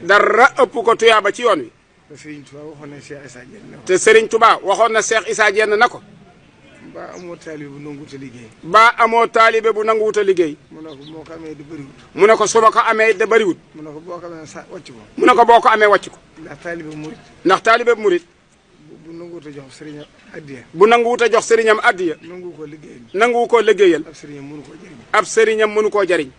dara ëpp ko tuyaaba ci yoon wi. te Serigne Touba waxoon na Cheikh Issa Diène na ko. ba amoo taalibe bu nanguwut a liggéey. ba amoo taalibe bu nanguwut a liggéey. mu ne ko boo ko amee da bëriwut. mu ne ko su ma ko amee da bëriwut. mu ne ko boo ko amee sa wàcc ko. mu ne ko boo ko amee wàcc ko. ndax taalibe murit. ndax taalibe murit. bu nanguwut a jox sëriñam addiya. bu nanguwut a jox sëriñam addiya. nanguwu koo liggéeyal. nanguwu koo liggéeyal. ab sëriñam mënu koo jëriñ. ab sëriñam mënu koo jëriñ.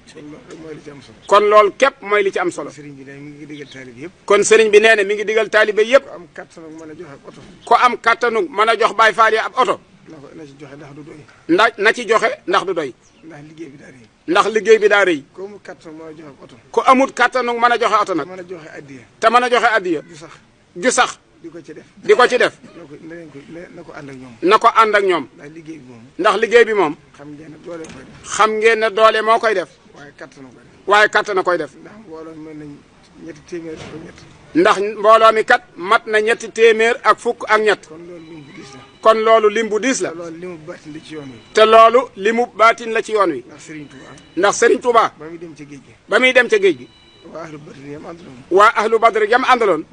mooy li ci am solo. kon loolu képp mooy li ci am solo. sëriñ bi mi ngi digal taalibe yëpp. kon sëriñ bi nee na mi ngi digal taalibe yëpp. ko am kattanu mën a joxe oto. ko am kattanu mën a jox Baay Faal yi ab oto. na ci joxe ndax du doy. na ci joxe ndax du doy. ndax liggéey bi daa rëy. ndax liggéey bi daa rëy. ko amul kattanu mën a joxe oto. ku amul kattanu mën a joxe oto nag. mën a joxe addiya. te mën a joxe addiya. ju sax. di ko ci def. di ko ci def. na ko ànd ak ñoom. na ko ànd ak ñoom. ndax liggéey bi moom. ndax liggéey bi moom. xam ngeen ne doole koy def. xam ngeen ne doole moo koy def. waaye kattanu koy def. waaye kattana koy def. ndax mbooloo mel nañ ñetti téeméer ak ñett. ndax mbooloo mi kat mat na ñetti téeméer ak fukk ak ñett. kon loolu lim bu diis la. kon loolu lim bu diis la. te loolu limu baatin la ci yoon wi. te loolu limu baatin la ci yoon wi. ndax Serigne Touba. ndax Serigne Touba. ba muy dem ca géej gi. ba muy dem ca géej gi. waa ahlu badri yam àndaloon. waa ahlu badri yam àndaloon.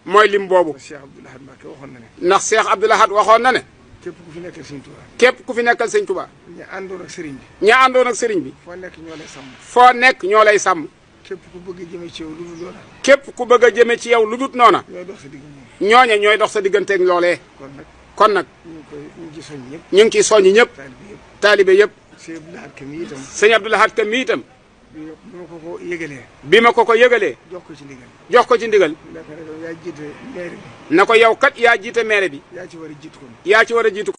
mooy lim boobu. Cheikh Abdoul Ahad Mbacké waxoon na ne. ndax Cheikh Abdoul Ahad waxoon na ne. képp ku fi nekkal Serigne Touba. képp ku fi nekkal Serigne Touba. ña àndoon ak Serigne bi. ña àndoon ak Serigne bi. foo nekk ñoo lay sàmm. foo nekk ñoo lay sàmm. képp ku bëgg a jëme ci yow lu dul noona. képp ku bëgg a jëme ci yow lu dul noona. ñooy dox sa digg moom. ñooñe ñooy dox sa digganteeg loolee. kon nag. ñu ngi ciy soññ ñëpp. ñu ngi ciy soññ ñëpp. taalibe yëpp. sëñ Abdoul Ahad Ka mi itam. sëñ Abdoul Ahad Ka mi itam. bi ma ko ko yëgalee. bi ma ko ko yëgalee. jox ko ci ndigal. jox ko ci ndigal. yaa jiite maire bi. na ko yow kat yaa jiite maire bi. yaa ci war a jiitu kon. yaa ci war a jiitu kon.